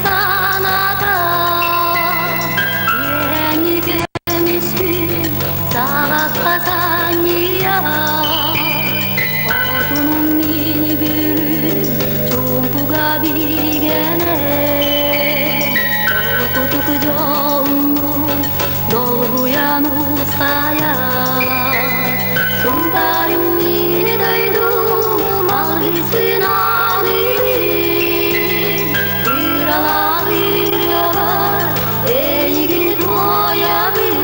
Саната Киэҥи көмүскүн саҕахха санньыйа Хотунум мин бүгүн чуумпуга бигэнэ Холкутук дьоллуу долгуйан устайа Сунтаарым мин дойдум алгысын аныыбын Ыралаах ырыабар эйигин туойабын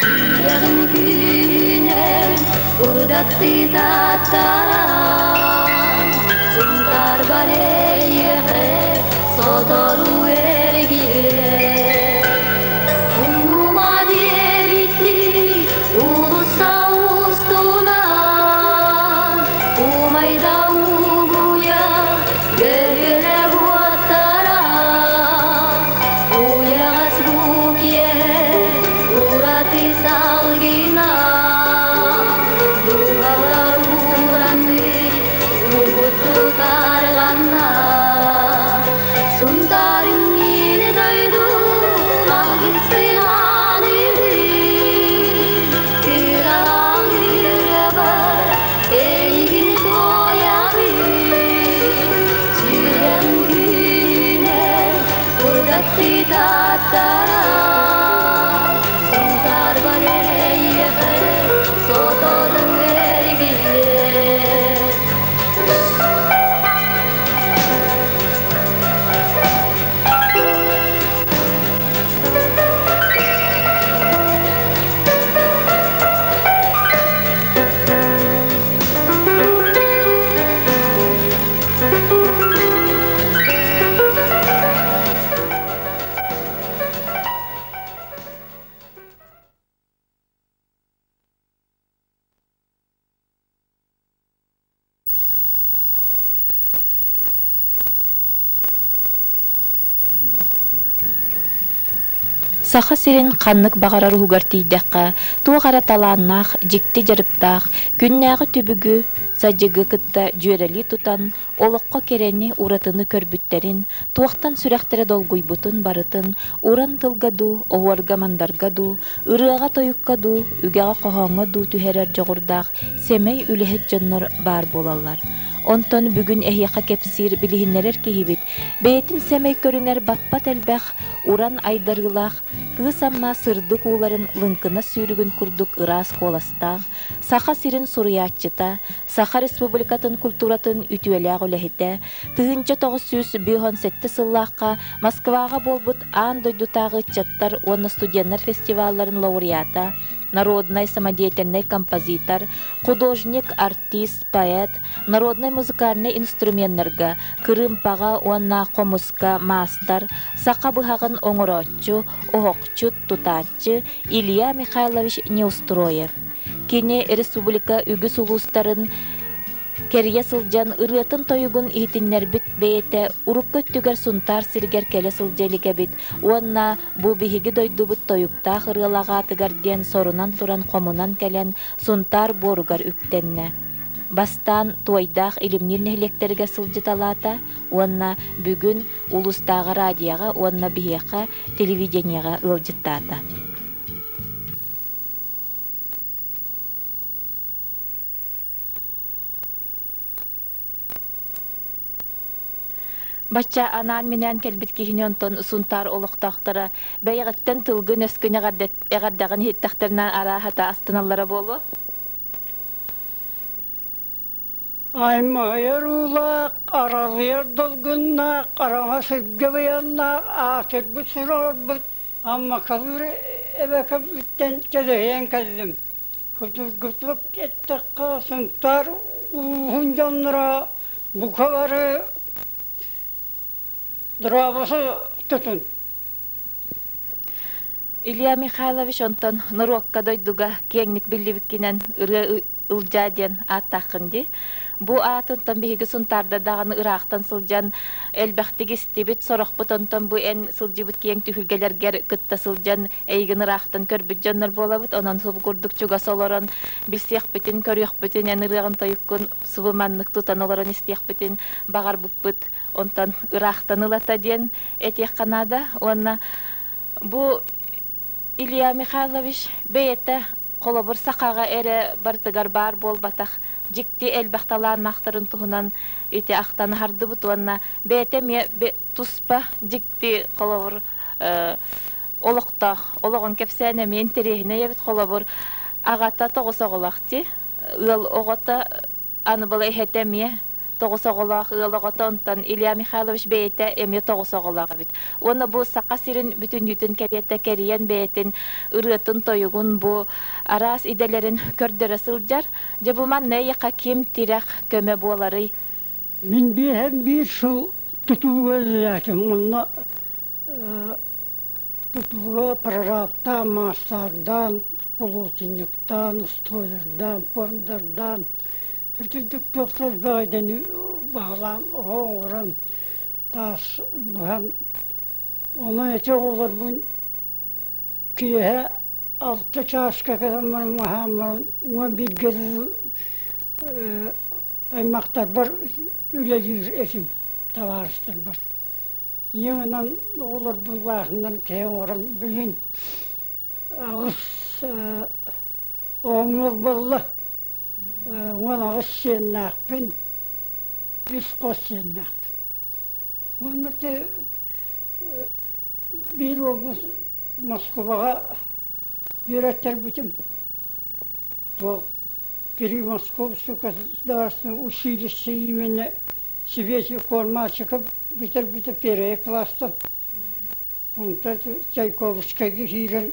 Сүрэҕим күүһүнэн урдаттыы таттаран Сунтаарбар эйиэхэ сотору эргиллэр Умнума диэбиттии уулусса устунан Умайда угуйа бөһүөлэ уоттара Уйаҕас бу киэһэ ураты салгына Дууһалар ураннык угуттутарганна Сунтаарым миэнэ дойду алгысынан үһүн Кыралаан эйигин туойабын Сүрэҕим күүһүнэн курдаттыы таттаран Сунтаарбар эйиэхэ сотору эргиллэр. Саха сирин ханнык баҕарар уһугар тиийдэххэ, туох эрэ талааннаах, дьикти дьарыктаах, күннээҕи түбүгү, садьыгы кытта дьүөрэлии тутан, олоххо кэрэни, уратыны көрбүттэрин, туохтан сүрэхтэрэ долгуйбутун барытын уран тылга дуу, оһуорга-мандарга дуу, ырыаҕа-тойукка дуу, үгэҕэ-хоһооҥҥо дуу түһэрэр дьоҕурдаах сэмэй үлэһит дьоннор баар буолаллар. Онтон бүгүн эһиэхэ кэпсиир, билиһиннэрэр киһибит бэйэтин сэмэй көрүҥэр баппат элбэх, уран айдарыылаах, Кыыс Амма сырдык ууларын лыҥкынас сүүрүгүн курдук ыраас куоластаах, Саха сирин суруйааччыта, Саха Республикатын культуратын үтүөлээх үлэһитэ, 1957 сыллаахха Москваҕа буолбут аан дойдутааҕы ыччаттар уонна студеннар фестивалларын лауреата, народнай самодеятельнай композитор, художник, артист, поэт, народнай музыкальнай инструменнарга, кырыымпаҕа уонна хомуска маастар, саха быһаҕын оҥорооччу, оһохчут, тутааччы Илья Михайлович Неустроев. Кини республика үгүс улуустарын кэрийэ сылдьан ырыатын-тойугун иһитиннэрбит бэйэтэ урукку өттүгэр Сунтаар сиригэр кэлэ сылдьа илик эбит уонна бу биһиги дойдубут тойуктаах ырыалаҕаатыгар диэн сорунан туран хомунан кэлэн Сунтаар буоругар үктэннэ. Бастаан Туойдаах Илимниир нэһилиэктэригэр сылдьыталаата уонна бүгүн улуустааҕы радиоҕа уонна биһиэхэ телевидениеҕэ ыалдьыттаата. Бачча анаан-минээн кэлбит киһини онтон Сунтаар олохтоохторо бэйэҕиттэн тылгын-өскүн эҕэрдэҕин иһиттэхтэринэ арааһата астыналлара буолуо. Аймаҕыйар уулаах, аралыйар долгуннаах, хараҥа сиргэ быйаннаах, аатырбыт сураҕырбыт Аммакалыыр эбэкэбиттэн кэлэһийэн кэллим. Судургутук эттэххэ, Сунтаар улууһун дьонноро бука бары дорообосу тутун. Илья Михайлович онтон норуокка дойдуга киэҥник биллибиккинэн ырыа Ылдьаа диэн ааттааххын дии. Бу аатынтан биһиги Сунтаарда даҕаны ыраахтан сылдьан элбэхтик истибит, сорохпут онтон бу эн сылдьыбыт киэҥ түһүлгэлэргэр кытта сылдьан эйигин ыраахтан көрбүт дьоннор буолабыт. Онон субу курдук чугас олорон билсиэхпитин, көрүөхпүтүн, эн ырыаҕын тойуккун субу маннык тутан олорон истиэхпитин баҕарбыппыт. Онтон ыраахтан ылата диэн этиэххэ наада. Уонна бу Илья Михайлович бэйэтэ холобур сахаҕа эрэ барытыгар баар буолбатах дьикти элбэх талааннаахтарын туһунан ити ахтан аһардыбыт уонна бэйэтэ эмиэ туспа дьикти холобур олохтоох олоҕун кэпсээн эмиэ интэриэһинэй эбит холобур аҕата тоҕус оҕолоох дии ыал оҕото аны была эһэтэ эмиэ тоҕус оҕолоох ыал оҕото, онтон Илья Михайлович бэйэтэ эмиэ тоҕус оҕолоох эбит. Уонна бу Саха сирин бүтүннүүтүн кэриэтэ кэрийэн бэйэтин ырыатын-тойугун бу араас идэлэрин көрдөрө сылдьар. Дьэ бу манна эйиэхэ ким тирэх, көмө буоларый? Мин биэһэн биир сыл тутууга үлэлээтим. Онно тутууга прорабтаан, маастардаан, полуосинньыктаан, устуойардаан, пуондардаан Итинник туох да элбэх идэни баһылаан, оһо оҥорон, таас быһан, онон ити оҕолорбун киэһэ алта чааска кэлэн баран аһаан баран 11-гэ дылы аймахтарбар үлэлиир этим, табаарыстарбар. Ийэм онон оҕолорбун бааһынан киһи оҥорон билигин аҕыс оҕом буолла. 18 сиэннээхпин, үс хос сиэннээхпин. Уонна те биир уолбут Москубаҕа үөрэттэрбитим. Туох при Московском государственном училище имени Свети Кормачика бүтэрбитэ первый класстан. Онтон Чайковскайга киирэн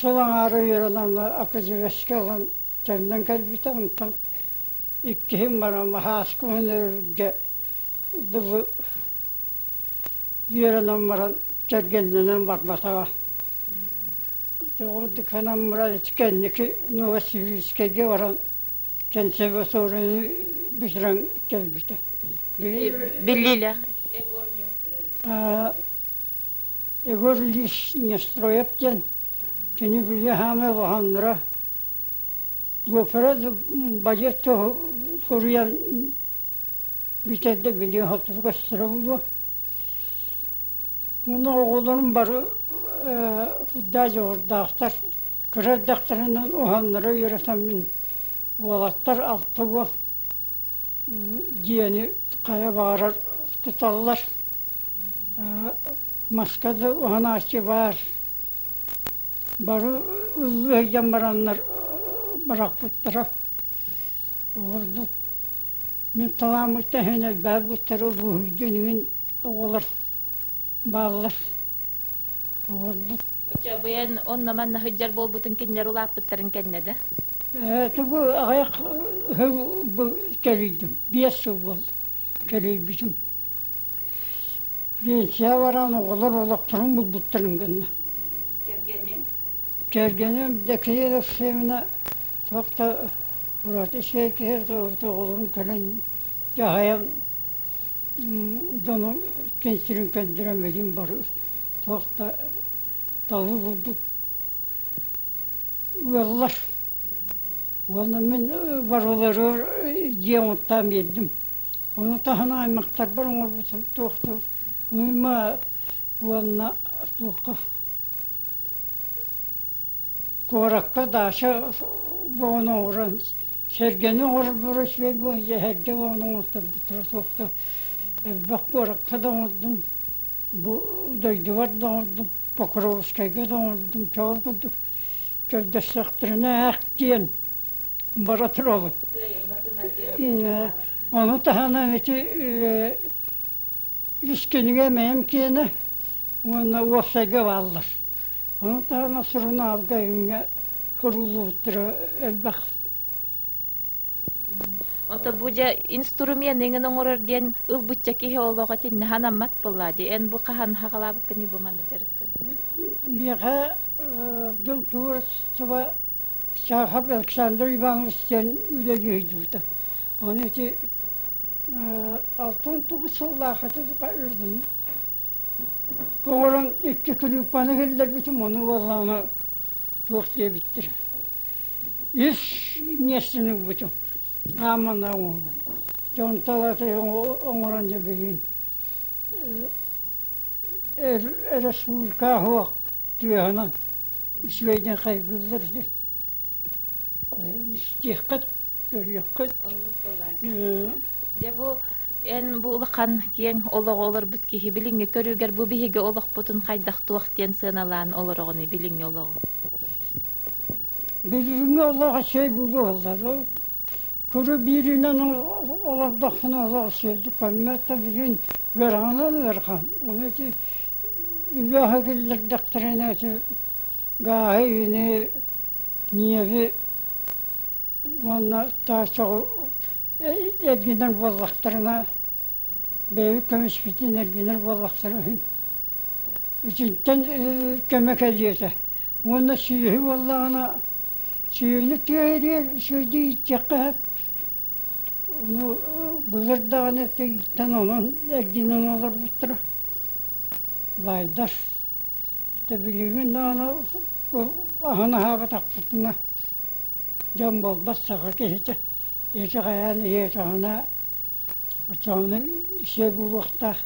Сыл аҥаара үөрэнэн академическай ылан төннөн кэлбитэ, онтон иккиһин баран Маһааска уһун дылы үөрэнэн баран кэргэннэнэн барбатаҕа. Тоҕо гынан баран ити кэнники Новосибирскайга баран консерваторияны бүтэрэн кэлбитэ. Биллиилээх Егор Неустроев. Егор Ильич Неустроев диэн кини били хаамыы улаханнара опера балет суруйан бүтэрдэ били хоту көстөрө буолуо. Уонна оҕолорум бары да дьоҕурдаахтар, кыра эрдэхтэринэн уһаннара үөрэтэммин уолаттар алта уол дьиэни хайа баҕарар туталлар. Маска да уһанааччы баар. Бары ыллыы сылдьан бараннар бырахпыттара. Ордук мин талааммыттан иһин элбээбиттэр улууһуйдун иҥин оҕолор бааллар. Ордук Чабыйан онно манна сылдьар буолбутун кинилэр улааппыттарын кэннэ да? Бу аҕыйах сыл бу кэлийдим. 5 сыл буолла кэлийбитим. Пенсия баран оҕолор олохторун булбуттарын гынна. Кэргэниҥ? Кэргэним Декиев Семена туох да ураты үчүгэй киһи оҕолорун кэлэн дьаһайан дьону кэнсирин көрдөрөн билин бары туох да талыы курдук ыаллар. Уонна мин барыларыгар дьиэ оҥортоон биэрдим. Ону таһынан аймахтарбар оҥорбутум туох да уйма уонна туохха куоракка даача буолан оҥорон сэргэни оҥорорбор үчүгэй буолан дьэ сэргэ буолан оҥорторбуттара туох да элбэх куоракка да оҥордум бу дойдубар да оҥордум Покровскайга да оҥордум чоҕул курдук көрдөстөхтөрүнэ ээх диэн бара турабын. Ону таһынан ити үс кинигэ мэйэм киэнэ уонна уопсайга бааллар. Ону таһынан сурунаалга иҥҥэ суруллубуттара элбэх. Онто бу дьэ инструмент иҥин оҥорор диэн ылбычча киһи олоҕо итиннэ ханаммат буоллаа дии. Эн бу хаһан хаҕалаабыккыный бу маны дьарыккын? Миэхэ дьон творчество. Чаахап Александр Иванович диэн үлэлии сылдьыбыта. Ону ити 69 сыллаахата оҥорон икки кырыыппаны киллэрбитим, ону буоллаҕына туох диэбиттэр. Үс миэстэни ылбытым. Аамана оҥорон. Дьон талата оҥорон дьэ билигин республика суох тыаһынан үчүгэйдик хайгыыллар истиэххит, көрүөххүт. Дьэ бу эн бу улахан киэҥ олоҕу олорбут киһи билиҥҥи көрүүгэр бу биһиги олохпутун хайдах туох диэн сыаналаан олороҕунуй билиҥҥи олоҕу? Билиҥҥи олох үчүгэй буолуо Куру бииринэн олордохпуна олох үчүгэйдик көммөт да билигин ыараханан ыарахан. Ону ити үөһэ киллэрдэхтэринэ ити гааһы ини ньиэби уонна таачаҕы эргинэр буоллахтарына бэйэбит көмүспүтүн эргинэр буоллахтарына иһин итинтэн көмө кэлиэ этэ. Уонна сүөһү буоллаҕына сүөһүнү тыа үчүгэйдик ииттиэххэ сөп. Ону былыр даҕаны тыйыттан онон эргинэн олорбуттара. Баайдар билигин даҕаны аһын аһаабатахпытына дьон буолбат саха киһитэ. Ити хайаан иһиэтэҕинэ оччоҕуна үчүгэй буолуохтаах.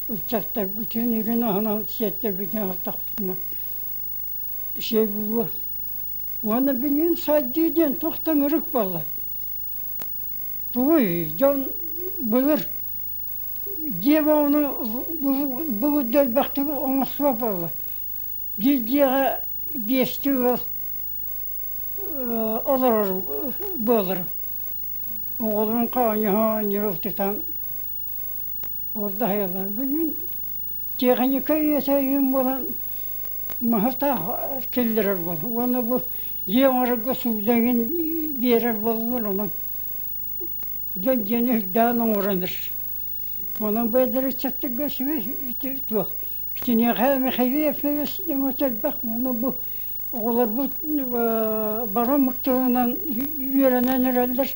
Ыччаттарбытын үрүн аһынан сиэттэрбитин аһаттахпытына үчүгэй буолуо. Уонна билигин сайдыы диэн туох да ыҥырык буолла. Тугуй, дьон былыр дьиэ ону былыр элбэхтик оҥостубат буолла. Биир дьиэҕэ биэстии ыал олорор буолар. Оҕолорун хоонньоһо-оонньуур тутан ордо аһыйаллар. Бүгүн тиэхиньикэ үйэтэ үйүн буолан маһы таах киллэрэр буолла. Уонна бу дьиэ оҥорорго суудаҥын биэрэр буоллулар онон дьон дьиэни үрдээн оҥорон эрэр. Онон бу эдэр ыччаттарга үчүгэй туох Киниэхэ Михаил Ефимович өҥөтө элбэх уонна бу оҕолорбут бары омук тылынан үөрэнэн эрэллэр.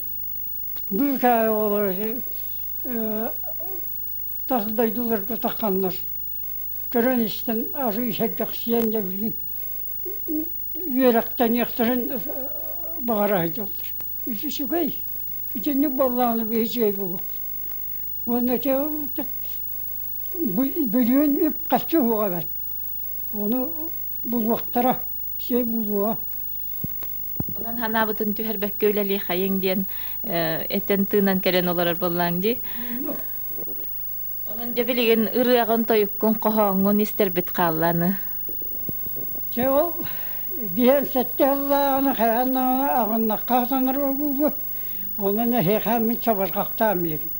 Быыкаа оҕолор тас дойдуларга тахханнар көрөн-истэн арыый сэргэхсийэн дьэ билигин үөрэхтэниэхтэрин баҕара сылдьаллар. Үчүгэй. Итинник буоллаҕына биһи үчүгэй буолуохпут. Уонна Бүлүүн үп-харчы уһуоҕа эбээт. Ону булуохтара, сиэ булуоҕа. Онон ханаабытын түһэрбэккэ үлэлиэхэйиҥ диэн этэн тыынан кэлэн олорор буоллаҥ дии. Онон дьэ билигин ырыаҕын, тойуккун, хоһооҥҥун истэрбит хаалланы. Чэ ол биһэн сэттэ сыллааҕыны хайаан даҕаны аҕыннахха сатанар буолуо. Онон эһиэхэ мин чабырҕахтаан биэрим.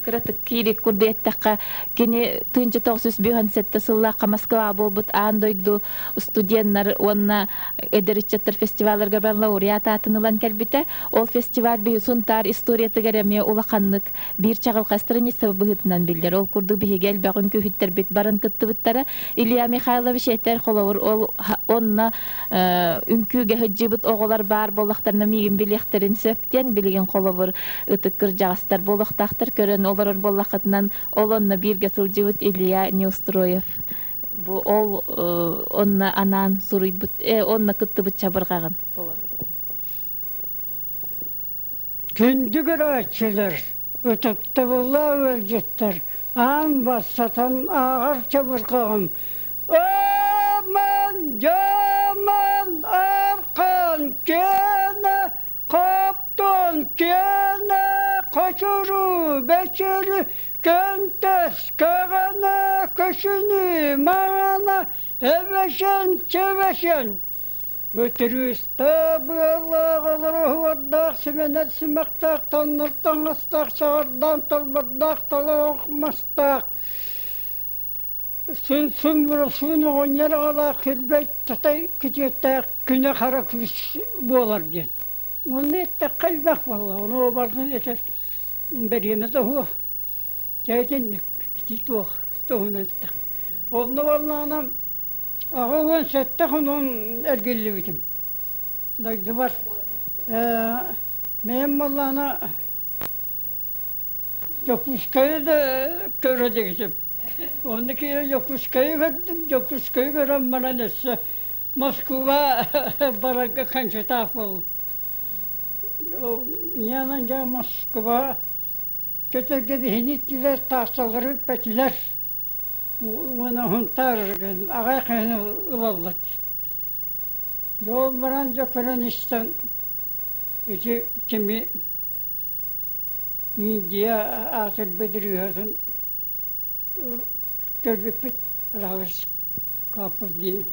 Кыратык киирик курдук эттэххэ, кини 1957 сыллаахха Москва буолбут аан дойду студеннар уонна эдэр ыччаттар фестивалларыгар баран лауреат аатын ылан кэлбитэ. Ол фестиваль биһи Сунтаар историятыгар эмиэ улаханнык биир чаҕылхай страница быһыытынан биллэр. Ол курдук биһиги элбэх үҥкүүһүттэрбит баран кыттыбыттара. Илья Михайлович этэр, холобур, ол онно үҥкүүгэ сылдьыбыт оҕолор баар буоллахтарына миигин билиэхтэрин сөп диэн билигин холобур ытык кырдьаҕастар буолуохтаахтар көрөн олорор буоллаххытынан ол онно бииргэ сылдьыбыт Илья Неустроев бу ол онно анаан суруйбут онно кыттыбыт чабырҕаҕын толорор. Күндү көрөөччүлэр, ытыктабыллаах ыалдьыттар, аан бастатан ааҕар чабырҕаҕым Аман, дьаман, архан, киэнэ, хаптан, киэнэ, хочуру, бэчиру, көнтөс, көҕөнө, көшүнү, маҕана, эбэшэн, чэбэшэн. Бытырыыста быалаах олоруһуордаах симэнэр симэхтээх таннар таҥастаах саҕардаан талбардаах талаах мастаах Сун сун оҕонньор аҕалаах кирбэй татай күтүөттээх күнэ хара күүс буолар диэн. Уонна эттэххэ элбэх буолла, ону барытын этэр бэриэмэ да уһуо. Дьэ итинник ити туох туһунан эттэххэ. Онно буоллаҕына 87 хонугун эргиллибитим. Дойдубар Бэйэм буоллаҕына Дьокуускайы да көрө илигим. Онно киирэн Дьокуускайы көрдүм, Дьокуускайы көрөн баран өссө Москва барарга ханчытаах буоллум. Ийэм дьэ Москва көтөргө биһини иттилэр, таасталары үппэтилэр уонна Сунтаар аҕай кыһыны ылаллар. Дьэ ол баран дьэ көрөн истэн ити кими Индия аатырбыт ырыаһытын көрбүппүт Равис Капур диэн.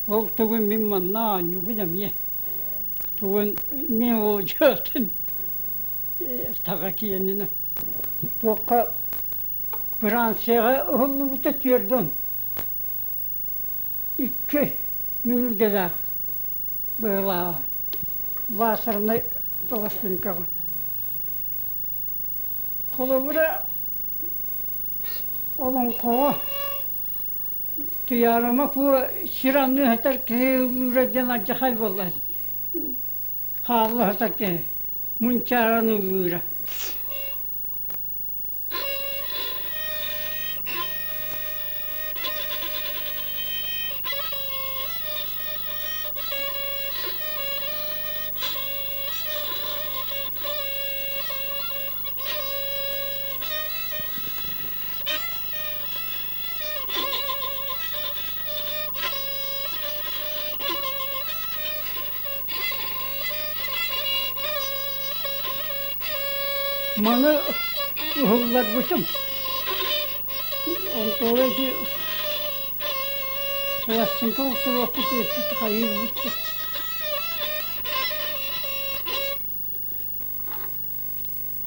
Ол тугун мин манна оонньуубун эмиэ. Тугун мин уолдьаатын таҕа киэнинэ. Туохха Францияҕа уһуллубута 42 мүнүүтэлээх быһыылааҕа. Лазернай пластинкаҕа. Холобура, олоҥхоҕо Туйаарыма Куо сир анныы сытар киһи ыллыыра диэн алдьархай буолла. Хаалла сытар киһи мунчааран ыллыыра. Маны уһулларбытым. Онтуола ити пластинка устубаппыт эппит хайыырбыт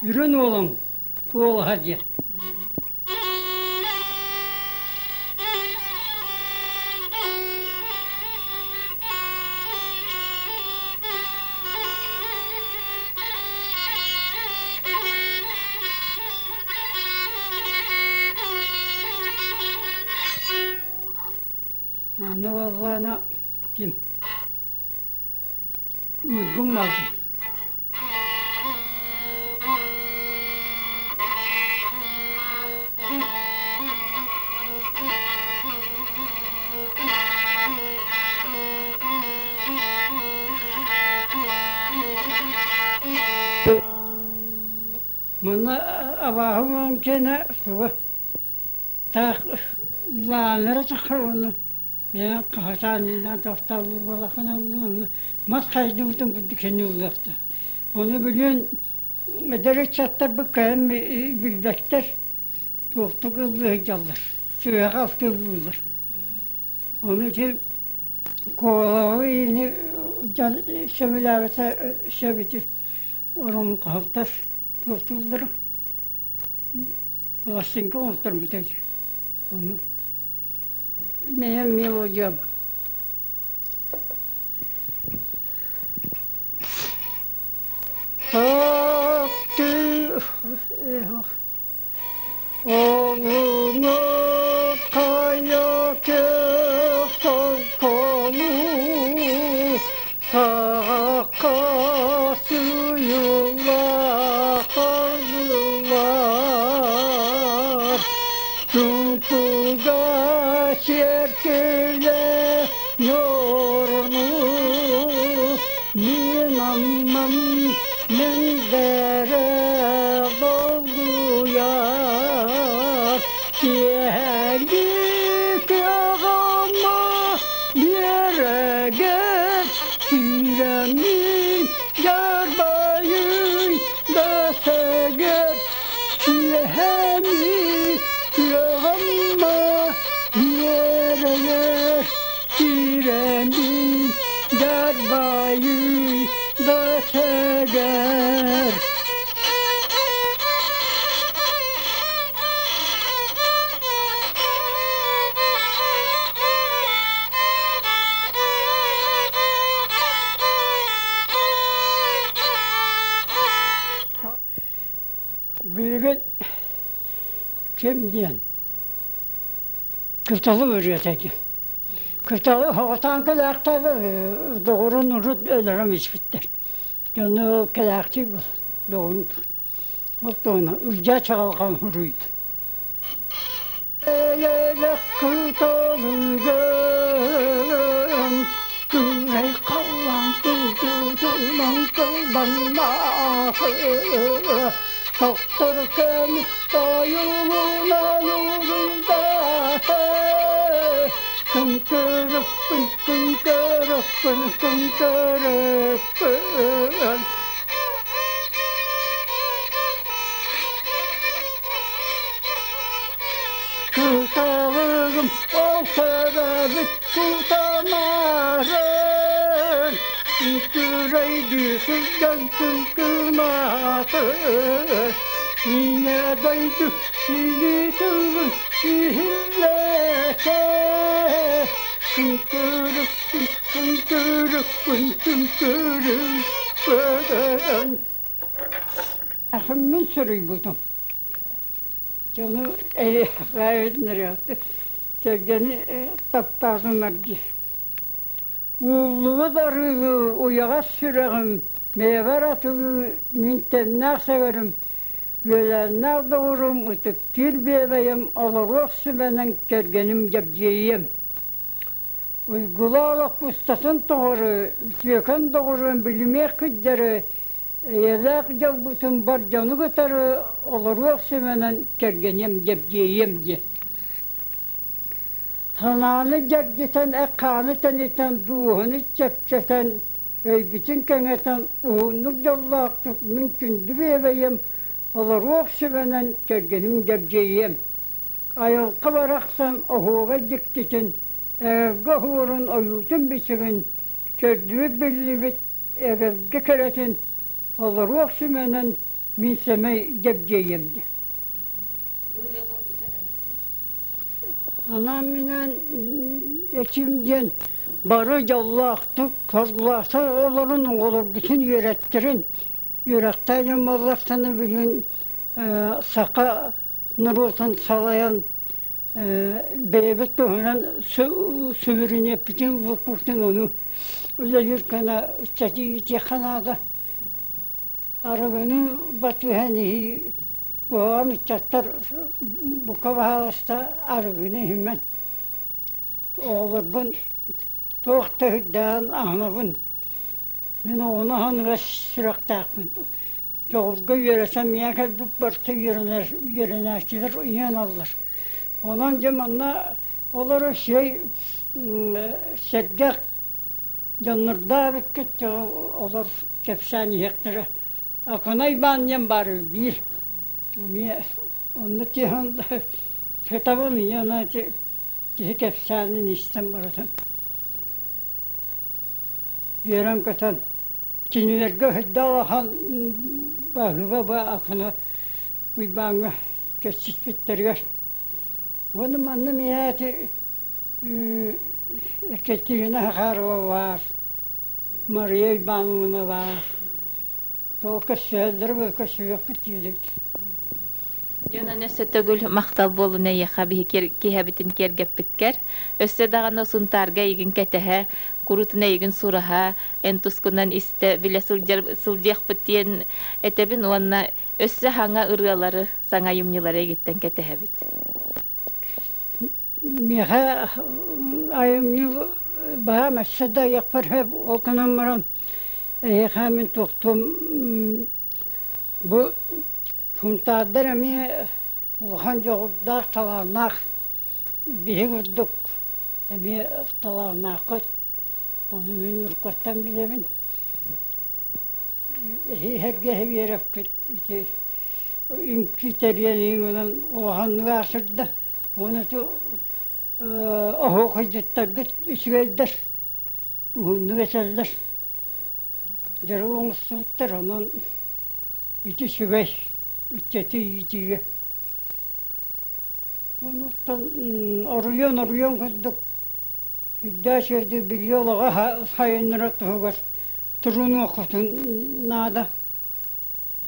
Үрүн уолуҥ куолаһа диэн. Манна буоллаҕына ким Ньургун Малтын Манна абааһы буолан киэнэ туга таах лааннара таххар уонна Мин хаһытаанньынан тохтоллуу буолаххына мас хайдыбытын курдук кини ыллыахтаах. Ону билигин эдэр ыччаттарбыт кэлэн билбэттэр, туохтук ыллыы сылдьаллар, сыыһа-халты ыллыыллар. Ону ити куолаҕы ини дьон сөбүлээбэтэ сөп ити ороҥхоһуттар туохтууллара пластинка оҥорторбута ону Моя мелодия. Таптыы олуҥа хайа көх-солкону саҕахха сыйылла хардылар Чуҥкуга сиэркилэ ньуурунуу мин аммам мэндэрэ долгуйар киэһэлик күөҕүмэ биэрэгэр киирэммин дьарбайый да сэгэр Киэһэни күөҕүммэ үөрэнэр киирэммин дарбайый да сэгэр. Билигин ким диэн кыталы ырыата диэн. Оҕотоон кэлээхтээбэ доҕорун урут өлөрөн испиттэр. Дьону кэлээхтии доҕорун ол туһунан Ылдьаа Чаҕылҕан суруйда. Эйэлэх кыталыгым кыырай халлаан кытытынан кылбаннаахы тохтор көмүс тойулунан уруйдаахы Күн көрөппүн, күн көрөппүн, күн көрөппүн. Кыталыгым ол төрөөбүт кутамарын Күрэйдии сылдьан кыҥкынаатын Ийэ дойду илии тылын иһиллээтэ Күн көрүкпүн, күн көрүкпүн Ахыммын суруйбутум. Дьону эйэҕээбит кэргэни таптаатыннар дии. Ууллубут арыылыы уйаҕас сүрэҕим, бэйэбэр атылыы мин тэннээх сэгэрим, үөлээннээх доҕорум, ытыктыыр биэбэйим, олоруох сүбэнэн кэргэним Дьэбдьиэйиэм. Уйгулаах олох устатын тухары үтүөкэн доҕорун билимиэх кырдьары, эйэлээх дьолбутун бар дьону кытары олоруох сүбэнэн кэргэниэм Дьэбдьиэйиэм диэн. Санааны дьэгдьитэн, эт-хааны тэнитэн, дууһаны чэпчэтэн, өйбүтүн кэҥэтэн, уһуннук дьоллоохтук мин күндү биэбэйим, олоруох сүбэнэн кэргэним Дьэбдьиэйиэм. Айылҕа барахсан оһуобай дьиктитин, эгэлгэ оһуорун ойуутун-бичигин, көрдүбүт биллибит эгэлгэ кэрэтин олоруох сүмэнэн мин сэмэй Дьэбдьиэйиэм диэн. Анаан-минээн этим диэн бары дьоллоохтук, соргулаахтар олорун оҕолорбутун үөрэттэрин, үөрэхтээх дьон буоллахтарына билигин саха норуотун салайан бэйэбит туһунан суверенеппитин ылбыппытын ону үлэлиир гына ыччаты иитиэххэ наада. Арыгыны батыһан иһии куһаҕан ыччаттар бука баһаалыста арыгыны иһимэн оҕолорбун туох да сүрдээҕин аһынабын. Мин оҕону аһыныгас сүрэхтээхпин. Дьоҕурга үөрэтэн миэхэ кэлбит барыта үөрэнэр үөрэнээччилэр уйаналлар. Онон дьэ манна олору сиэй сэргэх дьоннордоох эбиккит олор кэпсээн иһиэхтэрэ. Акынай баан диэн баар биир эмиэ онно тиһэн сытабын ийэ киһи кэпсээнин истэн барытын үөрэн-көтөн кинилэргэ өһөйдөөх улахан баһыыба ба Акына Уйбааҥҥа кэччиспиттэригэр уонна манна миэхэ ити Екатерина Захарова баар, Мария Ивановна баар. Тоҕо көрсүһэллэр бу көрсүһүөхпүт диибит. Дьонон өссө төгүл махтал буолун эйиэхэ биһи киһэбитин киэргэппиккэр. Өссө даҕаны Сунтаарга эйигин кэтэһэ, куруутун эйигин сураһа, эн тускунан истэ билэ сылдьар сылдьыахпыт диэн этэбин уонна өссө саҥа ырыалары, саҥа айымньылары эйигиттэн кэтэһэбит. Миэхэ айымньы баһаам өссө да айахпар сөп ол гынан баран эһиэхэ мин туохтуом бу Сунтаардар эмиэ улахан дьоҕурдаах талааннаах биһи курдук эмиэ талааннааххыт ону мин уруккуттан билэбин эһиги биэрэппит ити үҥкүү тэрийэн онон улаханнык аасырда уонна оһуохайдьыттаргыт үчүгэйдэр уһуннук этэллэр дьарык оҥостубуттар онон ити үчүгэй иччэти иитиигэ онуттан оруйуон оруйуон курдук үрдээх сирди билии олоҕо сайыннарар туһугар турунуоххутун наада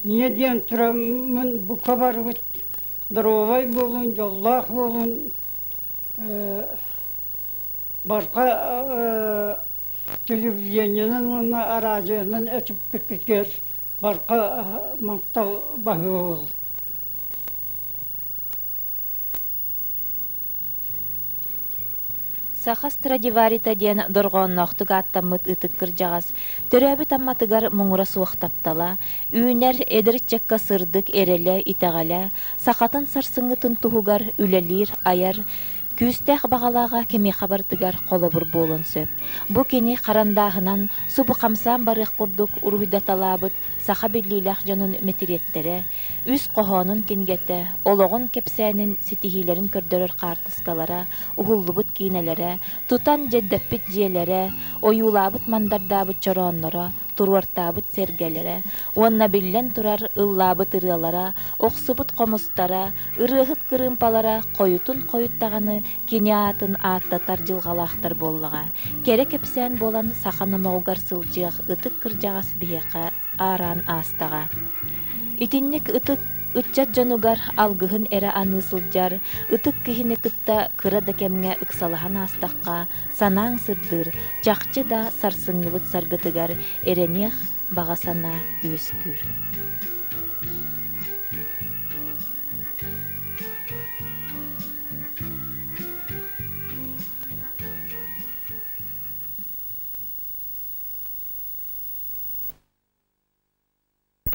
Ийэ диэн тураммын бука барыбыт доруобай буолун, дьоллоох буолун. Барҕа телевидениенэн уонна араадьыйанан этиппиккитигэр барҕа махтал баһыыбал. Саха Страдиварита диэн дорҕоонноохтук ааттаммыт ытык кырдьаҕас төрөөбүт Амматыгар муҥура суох таптала, үүнэр эдэр ыччакка сырдык эрэлэ, итэҕэлэ, сахатын сарсыҥҥытын туһугар үлэлиир, айар, Күүстээх баҕалааҕа кимиэхэ барытыгар холобур буолуон сөп. Бу кини харандааһынан субу хамсаан барыах курдук уруһуйдаталаабыт саха биллиилээх дьонун мэтириэттэрэ, үс хоһоонун кинигэтэ, олоҕун кэпсээнин ситиһиилэрин көрдөрөр хаартыскалара, уһуллубут киинэлэрэ, тутан дьэддэппит дьиэлэрэ, ойуулаабыт-мандардаабыт чороонноро, туруортаабыт сэргэлэрэ уонна биллэн турар ыллаабыт ырыалара, охсубут хомустара, ырыаһыт кырыымпалара хойутун хойут даҕаны кини аатын ааттатар дьылҕалаахтар буоллаҕа. Кэрэ кэпсээн буолан саха номоҕугар сылдьыах ытык кырдьаҕас биһиэхэ аараан аастаҕа. Итинник ытык ыччат дьонугар алгыһын эрэ аныы сылдьар ытык киһини кытта кыра да кэмҥэ ыксалаһан аастахха, санааҥ сырдыыр, чахчы да сарсыҥҥыбыт саргытыгар эрэниэх баҕа санаа үөскүүр.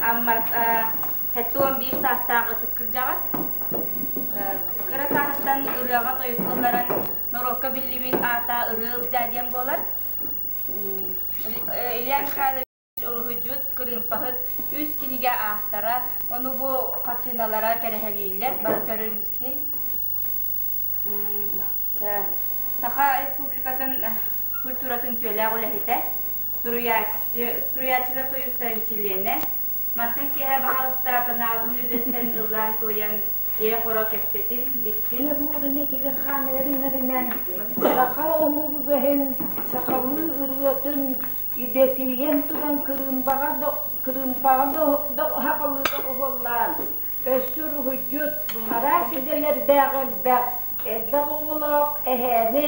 Амма 71 саастаах ытык кырдьаҕас. Кыра сааһыттан ырыаҕа тойукка ылларан норуокка биллибит аата Ырыа Ылдьаа диэн буолар. Илья Михайлович уруһуйдьут, кырыымпаһыт, үс кинигэ автора. Ону бу хартыыналара кэрэһэлииллэр, бары көрөн истин. Саха Республикатын культуратын үтүөлээх үлэһитэ, Суруйааччылар союзтарын чилиэнэ, мантан киэһэ баһаалыста санаабытын үллэстэн ыллаан-туойан ийэ-хоро кэпсэтин, билсин. Буурун этигэр хааннарын саха омук үгэһин, сахалыы ырыатын идэтийэн туран кырыымпаҕа кырыымпаҕа сахалыы доҕуһуоллаан, өссө уруһуйдьут, араас идэлэрдээх элбэх, элбэх оҕолоох эһээни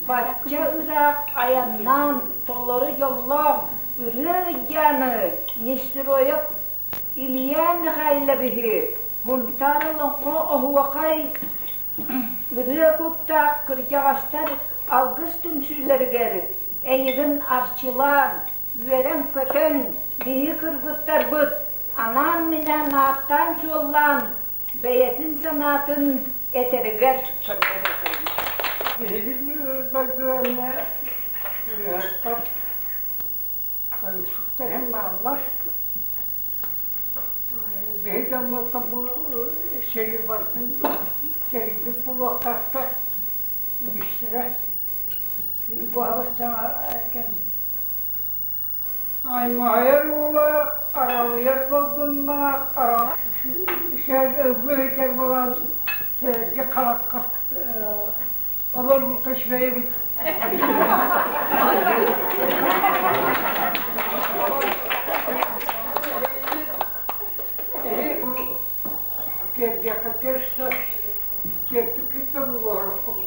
Бачча ыраах айаннаан толору дьоллоох Ырыа Ыйдааны Нестероев Илья Михайловиһы Мунтаар олоҥхо оһуохай ырыа куттаах кырдьаҕастар алгыс түмсүүлэригэр эйигин арчылаан, үөрэн-көтөн биһи кыргыттарбыт анаан-минээн ааттаан-суоллаан бэйэтин санаатын этэригэр көрдөһөбүн. Биһиги дойдуга ырыаһыттар, тойуксуттар иһин бааллар. Биһиги дьоммуттан бу сири барытын тэрийбит буолуохтаахтар үгүстэрэ. Бу аҕыс саҥа кэлбит. Аймаһыйар уулаах, аралыйар долгуннаах, ыллыы буолан сэргэ харахха олорбукка үчүгэй эбит. Киэргэххэ көрсө, киэрпиккиттэн буолуохпут.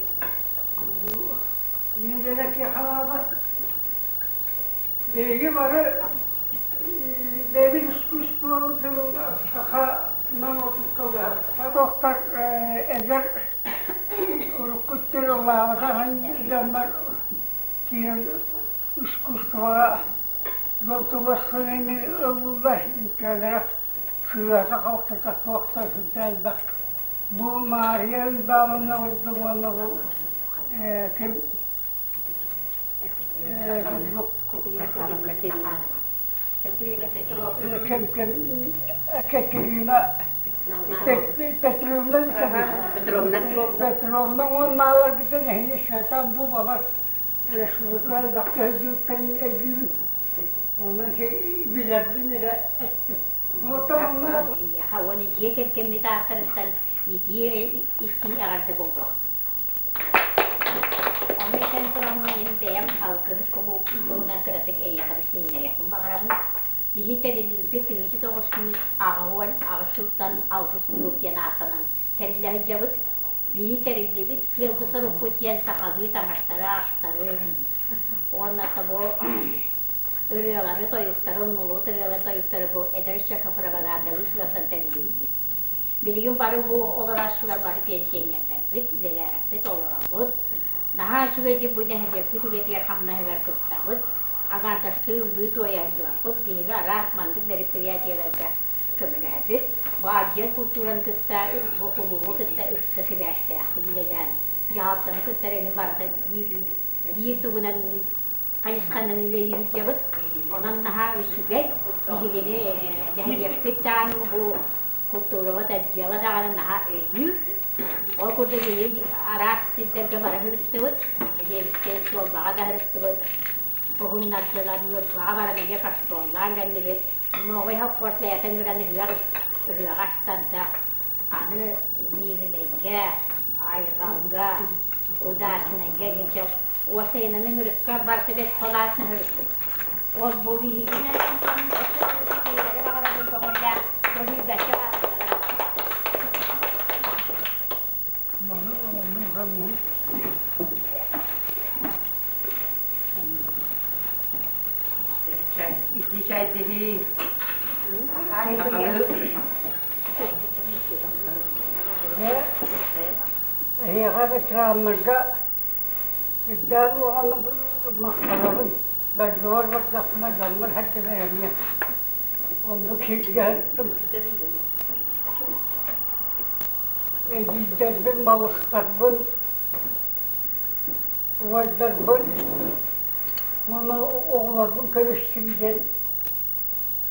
Миилэрэ киэхалаабат. Биһиги бары бэйэбит искусствобытын саха норуотун тылыһар эдэр урукку ыллаабатах дьоннор киирэн искусствоҕа тубасхананы ыллылар үҥкүүлэрэ сыыһата-халтыта суохтар сүрдээх элбэх. Бу Маарыйа Уйбаабынна курдук уонна бу ким Кэм-кэм Катерина Петровна Петровна уоннааларгытын эһини сыатан бу бабар республика элбэхтэ сылдьыбыттарын өйдүүбүн. Онон билэрбин эрэ эттим. Эйиэхэ уонна дьиэ кэргэммит ааттарыттан итии истиҥ эҕэрдэ буолуохтун. Ону этэн тураммын мин бэйэм алгыһы кулууп туһунан кыратык эйиэхэ билсиһиннэриэхпин баҕарабын. Биһи тэриллибиппит 1988 сылтан Алгыс кулууп диэн ааттанан тэриллэ сылдьабыт. Биһи тэриллибит сыалбыт-сорукпут диэн сахалыы таҥастары, астары уонна бу ырыалары, тойуктары, умнуллубут ырыалары, тойуктары бу эдэр ыччакка пропагандалыы сыалтан тэриллибиппит. Билигин бары бу олорооччулар бары пенсионердарбыт, үлэлээбэппит, олоробут. Наһаа үчүгэйдик бу нэһилиэкпит үлэтигэр-хамнаһыгар кыттабыт. Аҥаардастыы ыллыы-туойа сылдьыбаппыт. Биһиги араас маннык мероприятиеларга көмөлөһөбүт. Бу отдел культураны кытта, бу кулуубу кытта ыкса сибээстээхтик үлэлээн, дьаһалтаны кытта эрэҥин барыта биир биир тугунан хайысханан үлэлиибит. Онон наһаа үчүгэй. Биһигини нэһилиэкпит даҕаны бу култуураҕа отдела даҕаны наһаа өйүүр. Ол курдук биһиги араас сирдэргэ бара сырыттыбыт. Эдиэликкэ суолбаҕа да сырыттыбыт. Уһуннардылар, Ньурбаҕа баран эмиэ кастуоллаан кэллибит. Новый совхоз бэйэтэ ыҥыран ыһыах ыһыаҕа астарда. Аны Мииринэйгэ, Айҕалга, Удачнайга эмиэ уосайынан ыҥырыкка барыта бесплатно сырыттым. Ол бу биһигинэн өссө киһилэри баҕарабын көҥүллээх бөлүйбэккэ бааллара. Ити чайдыһыы. Эһиэхэ ветераннарга үрдээн уоҕан махтанабын. Дойдубар бардахпына дьоммор сылдьыбын эмиэ. Оннук сиргэ сырыттым. Эдьиийдэрбин, балыстарбын, убайдарбын уонна оҕолорбун көрүстүм диэн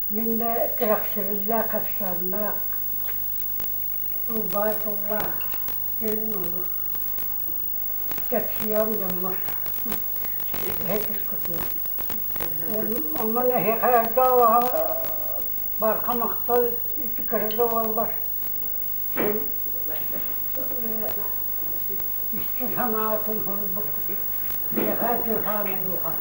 мин да кэрэхсэбиллээх, кэпсээннээх, ылбаҕай тыллаах киһим ону кэпсиэҕим дьоммор эһэ түспүтүн. Онон эһиэхэ эрдэ барҕа махтал ити кыра да буоллар син истиҥ санаатын суруйбуккут миэхэ тыаһаан уйулҕа.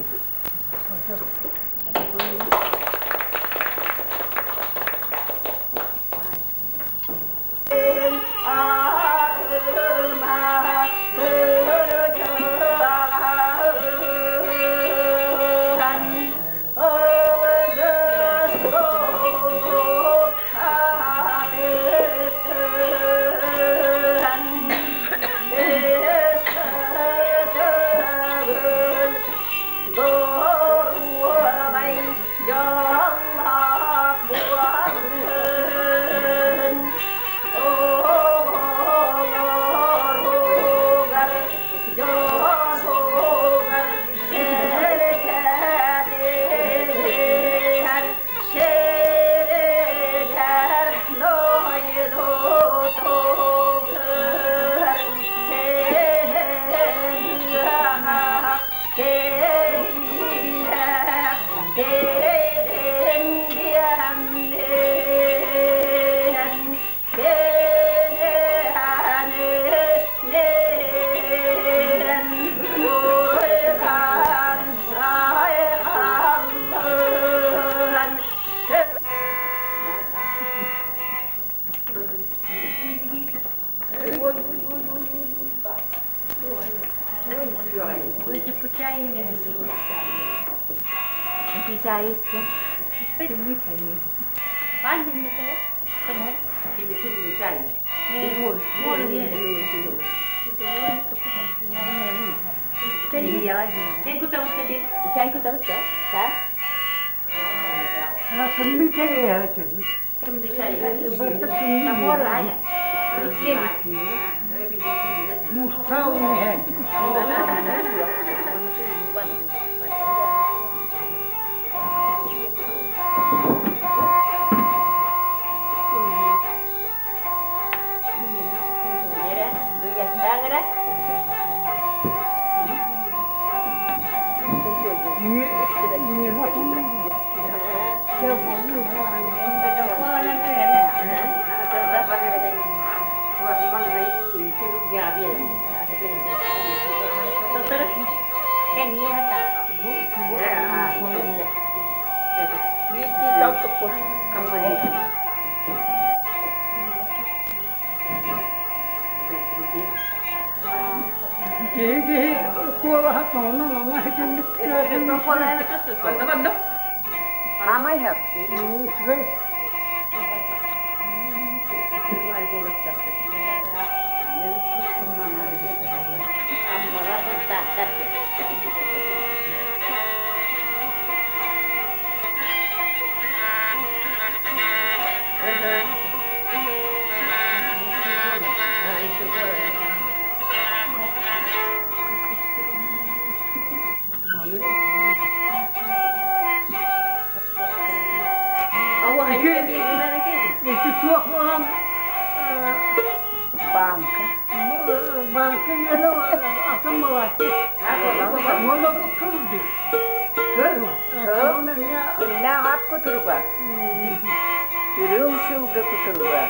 Киһи киһи куолаһа тоҥонон ону күннүк Амай хап. Үчүгэй. Аммалар бырдааттар диэн. Ити туох буолан Банка. Банка диэн атын буолааччы. Уонна бу кыл дии. Кыл. Кыл. Күннээх ат кутуруга. Үрүҥ сылгы кутуруга.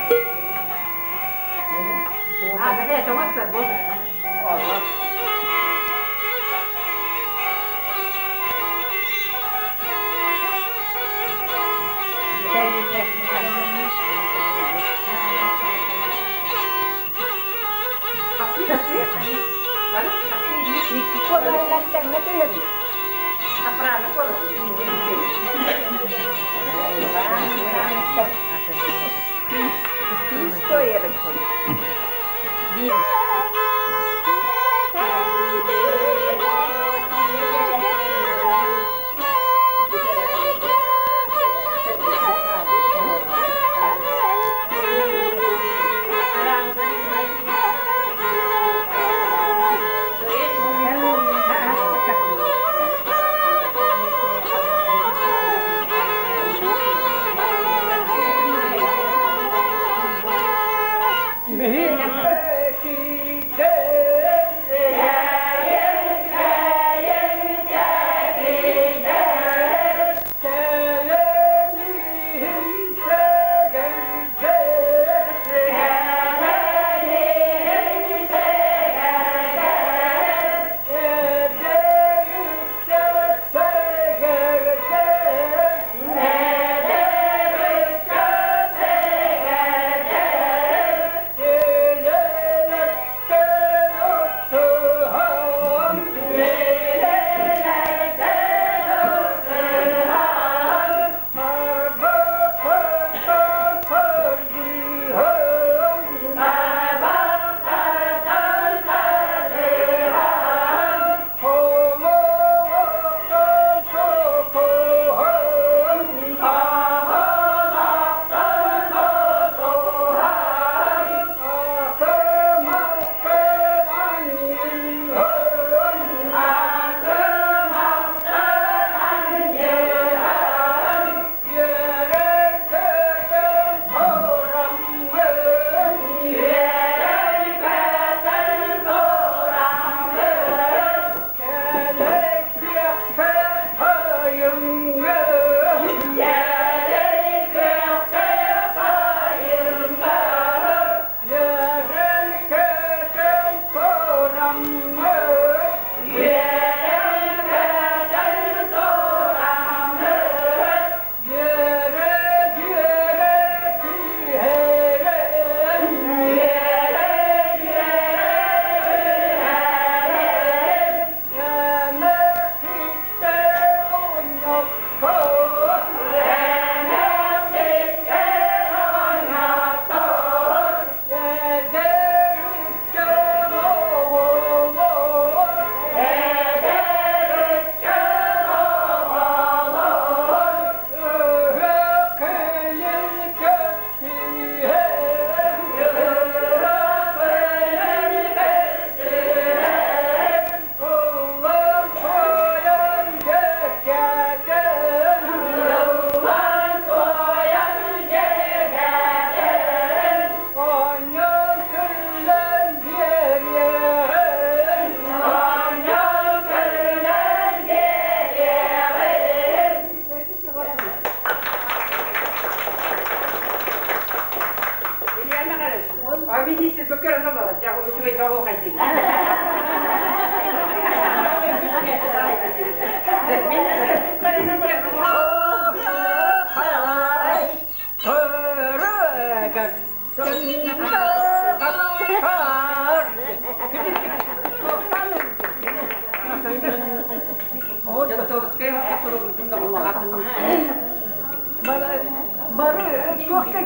Олох. Икки куолаһынан тэҥҥэ түһэбит. Күүс туойарын Биир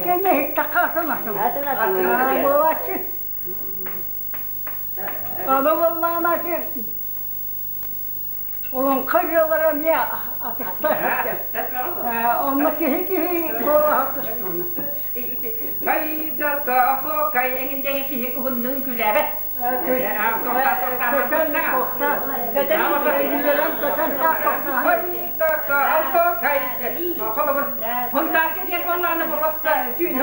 Кэннэ иһиттэххэ атын атын. Буолааччы. Аны буоллаҕына Олоҥхо ырыалара эмиэ атыттар. Онно киһи-киһи буолаһар тустууна. Кай эҥин диэн киһи уһуннуун күлээбэт. Хонтаарга диэн буоллаҕына просто түүн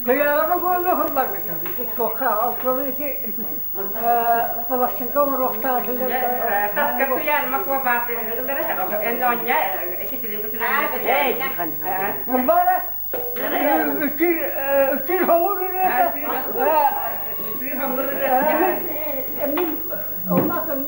Тыйаҕа буолла уһулларбыта. Туохха алтылы ити Холостенко оҥоруохтаах Таска туйаарма куобаат ылара эн оонньа Бара үтүр үтүр хоҥур ырыата үтүр хоҥур ырыата Мин оннатын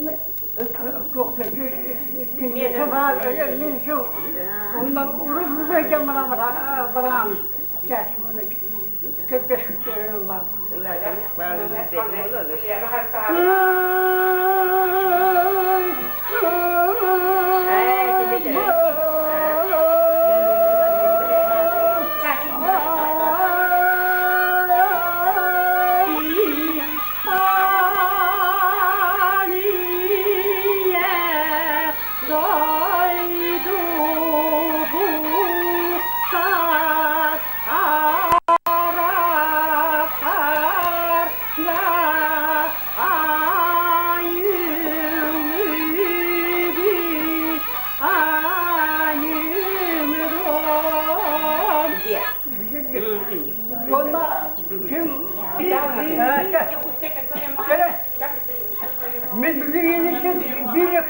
Мен бүгүн биир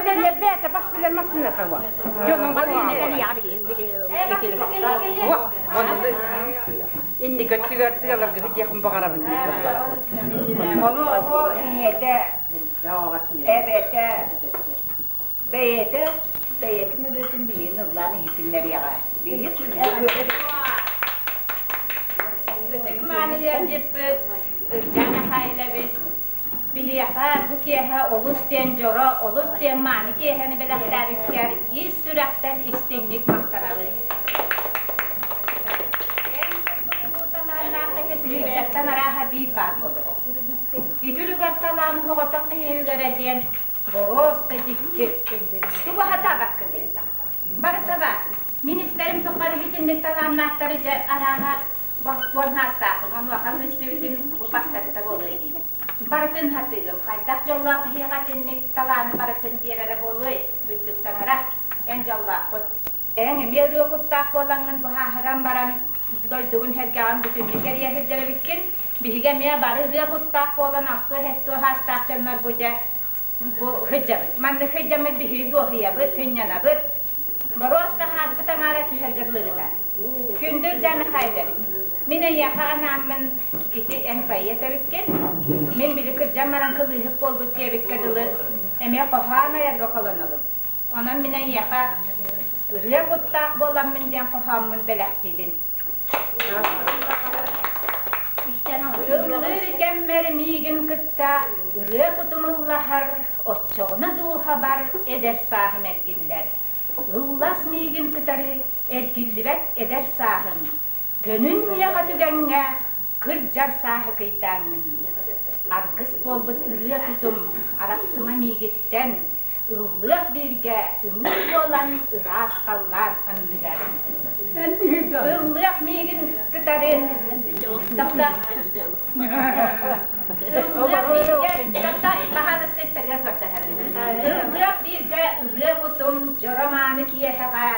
Бэйэтэ бас билэр массыыната уо. Дьонун Инники өттүгэр тыаларгы диэхин баҕарабын Ону ол ийэтэ, эбэтэ, бэйэтэ бэйэтин ырыатын билигин ыллаан иһитиннэриэҕэ. Биһиги Ытык мааны ыалдьыппыт Ырдьаан Михайлович биһиэхэ бу киэһэ олус диэн дьоро, олус диэн мааны киэһэни бэлэхтээбиккэр ис сүрэхтэн истиҥник махтанабыт. Эн курдук улуу талааннаах киһи тыһыынчаттан арааһа биир баар буолуо. Ити үлүгэр талаан оҕотох киһи үгэрэ диэн боруоста дьикти. Тугу хатаабаккыный? Барыта баар. Мин истэрим тухары итинник талааннаахтары дьэ арааһа Бостуон саастаахпын, онуоха истибитим бу бастакыта буолуо диибин. Барытын сатыыгым, хайдах дьоллоох киһиэхэ итинник талааны барытын биэрэрэ буолуой, үрдүк таҥара, эн дьоллооххун. Эн эмиэ ырыа куттаах буолаҥҥын быһааһыран баран дойдугун сэргэҕин бүтүннүү кэрийэ сылдьар эбиккин. Биһиги эмиэ бары ырыа куттаах буолан алтыа-сэттиэ саастаах дьоннор бу дьэ бу сылдьабыт. Маннык сылдьаммыт биһиги дуоһуйабыт, сынньанабыт. Боруос таһаарбыт аҥаара түһэргэ дылыгына. Күндү Илья Михайлович, мин эйиэхэ анааммын ити эн поэт эбиккин. Мин били кырдьан баран кылыыһыт буолбут диэбиккэ дылы эмиэ хоһоон айарга холонобун. Онон мин эйиэхэ ырыа куттаах буоламмын диэн хоһооммун бэлэхтиибин. Ыллыыр кэммэр миигин кытта ырыа кутум ыллаһар, оччоҕуна дууһабар эдэр сааһым эргиллэр. Ыллас миигин кытары эргиллибэт эдэр сааһым, төнүн миэхэ түгэҥҥэ кырдьар сааһы кыйдааҥҥын. Аргыс буолбут ырыа кутум арахсыма миигиттэн, ыллыах бииргэ ымыы буолан ыраас халлаан анныгар. Ыллыах миигин кытары тохто Ыллыах бииргэ тохто баһаалыста истэргэр көрдөһөбүн. Ыллыах бииргэ ырыа кутум дьоро мааны киэһэҕэ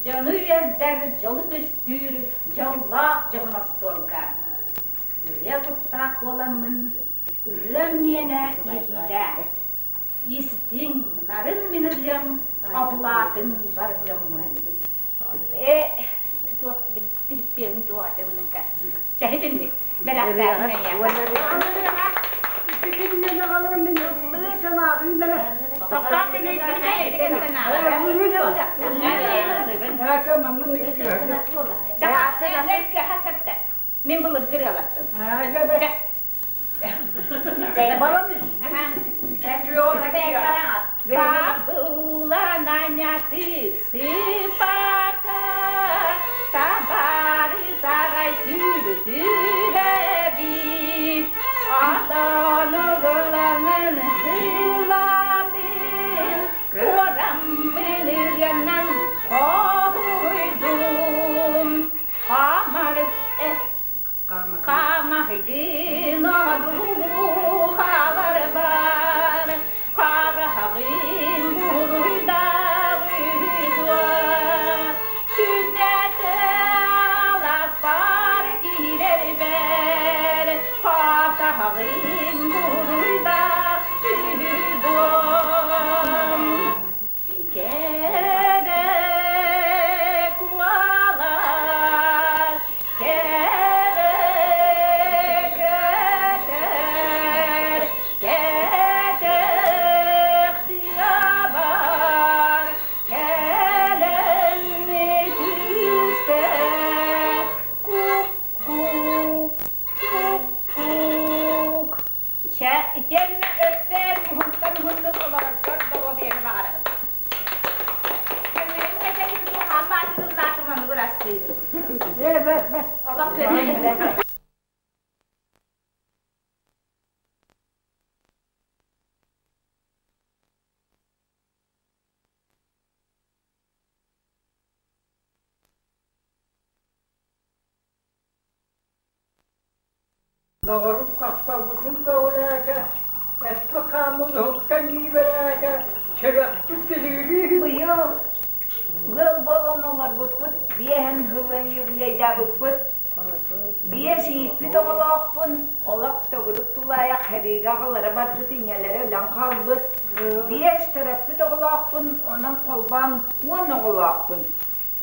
дьону үөрдэр, дьолу түстүүр дьоллоох дьоһун остуолга. Ырыа куттаах буоламмын ырыам миэнэ иэйиилээх. Истиҥ, нарын мин ырыам абылаатын бар дьоммун. Э, туох пирпиэн туох атымнынка. Чэһитинник. Бэлэхтээхин эйиэхэ. Мин былыргы ырыалартым. Табыллананятык сыпака, табары сарай түһэбит, Атаныгыланын ылабын, куораммын ырыанан хоһуйдум. Хамар Хаамаһыгын одуулааларбар, хараҕын буруйдаабыт дуо? Күннэтэ аласпар киирэрбэр, хатаҕын буруйдаабыт дуо? Кэрэ куолас, кэрэ көтөр, кэтэх тыабар кэлэн түстэ кук-кук, кук-кук. Чэ, итиэннэ өссө уһунтан уһуннук олороргор доруобуйаны баҕарабын. Көмөйүҥ эдьэни тутуһаан баатырыллаатым ону бырастыыр. Олох көмөйүҥ. Доҕорум хапталбытын көҕүлээтэ, эспэ хааммын уһуктан иибэлээтэ, сүрэхпит тилигириир. Быйыл ыал буолан олорбуппут, биэһэн сылын юбилейдаабыппыт. Биэс ииппит оҕолоохпун, олох төгүрүк тулаайах сэриигэ аҕалара барбыт, ийэлэрэ өлөн хаалбыт. Биэс төрөппүт оҕолоохпун, онон холбоон 10 оҕолоохпун.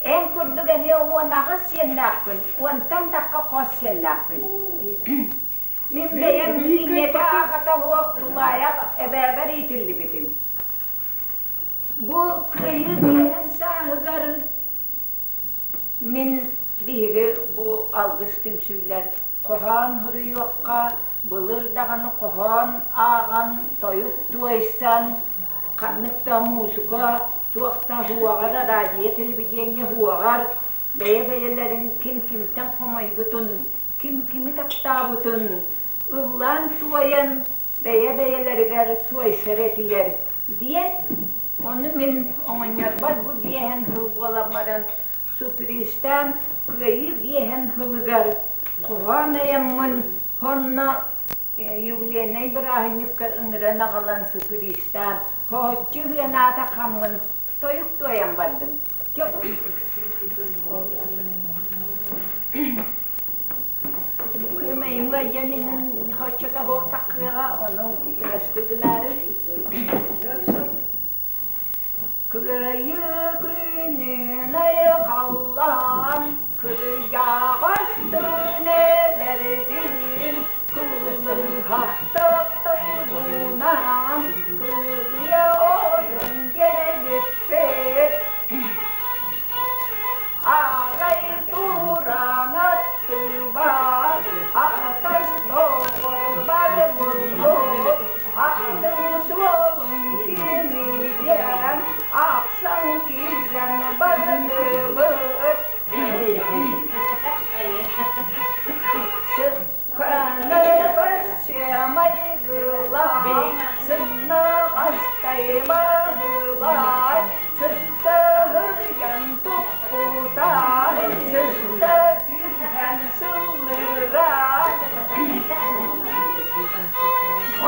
Эн курдук эмиэ 18 сиэннээхпин, уонтан тахха хос сиэннээхпин. Мин бэйэм ийэтэ аҕата суох тулаайах эбээбэр иитиллибитим. Бу кыайыы биэһэн сааһыгар мин биһиги бу алгыс түмсүүлэр хоһоон суруйуохха, былыр даҕаны хоһоон ааҕан, тойук туойсан, ханнык да муусука туох да уһуоҕар, араадьыйа, телевидение уһуоҕар бэйэ-бэйэлэрин ким-кимтэн хомойбутун, ким-кими таптаабытын ыллаан-туойан бэйэ-бэйэлэригэр туойсар этилэр диэн, ону мин оҕонньорбор бу биэһэн сыл буолан баран сюрпризтаан Кыайыы биэһэн сылыгар хоһоон айаммын сонно юбилейнай бырааһынньыкка ыҥыран аҕалан сюрпризтаан соһуччу ыһыанаата хаммын тойук туойан бардым. Күөмэйим ыалдьан иһэн оччото суох таххыаҕа, ону ырастыы гынаары. Кыайыы күнүн айхаллаан, кырдьаҕас түнэлэрдин, кылыһахтах тойугунан, кырыа ойон биэрбиппит. Арай туран аттыбар, атас доҕорбар булбут, атын суолун кимиэн, ахсан киирэн бардыбыт. Сыкканы майгылаах, сыннаҕастай баһылай, сыстаһыйан туппута, сыста түһэн сыллыра.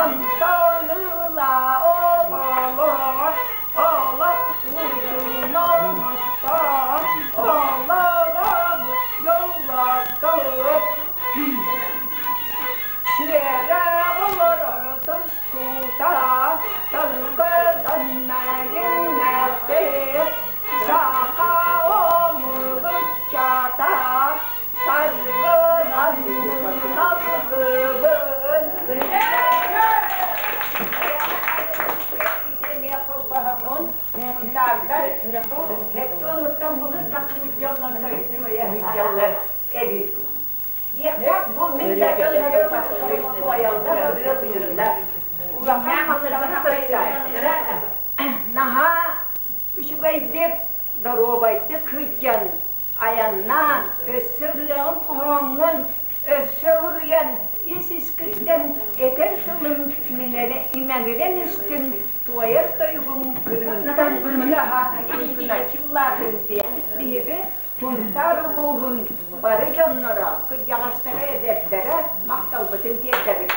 Онтон ыла оҕолор олох уутун оҥостон, олоробут дьоллоохтук. Сүөрэ олорор тускута, тылгыданна дьиҥнээхтик, саха омук ыччата, саргынан алгыбын. Сунтаардар бу хеттонуттан былыр тахсыбыт дьоннор сылдьаллар эбит. Диэхтээх бу мин да туойаллар ырыа быйыллар. Улахан наһаа үчүгэйдик, доруобайдык сылдьан, айаннаан, өссө ырыаҕын хоһооҥҥун өссө уруйан, ис-искиттэн этэр тылын имэҥирэн истин, туойар тойугуҥ кырыытан кыаһа кыҥкыначчыллаатын диэн биһиги Сунтаар улууһун бары дьонноро, кырдьаҕастара, эдэрдэрэ махталбытын тиэрдэбит.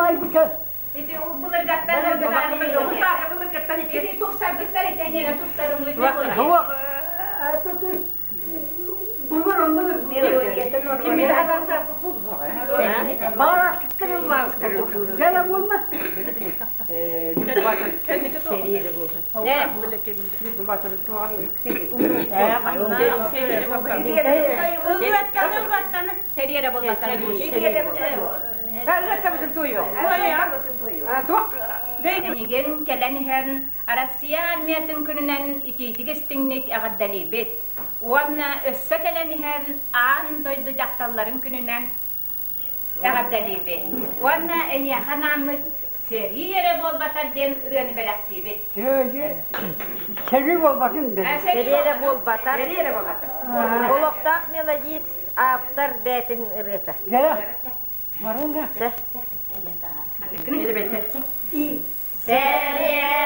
айбыта. Ити былыргаттан Ити тупсарбыттар итеннere тупсарылмыт. Хуа Булur onu. Бара кырыллаахтар. Gele bulma. Сериere болбатар. Энигин кэлэн иһэн Россия армиятын күнүнэн итиитик истиҥник эҕэрдэлиибит. Уонна өссө кэлэн иһэн аан дойду дьахталларын күнүнэн эҕэрдэлиибит. Уонна эйиэхэ анааммыт сэрии эрэ буолбатар диэн ырыаны бэлэхтиибит. Сэрии буолбатын да. Сэрии эрэ буолбатар. Олохтоох мелодист, автор бэйэтин ырыата. Gele. Барın da. Сэрии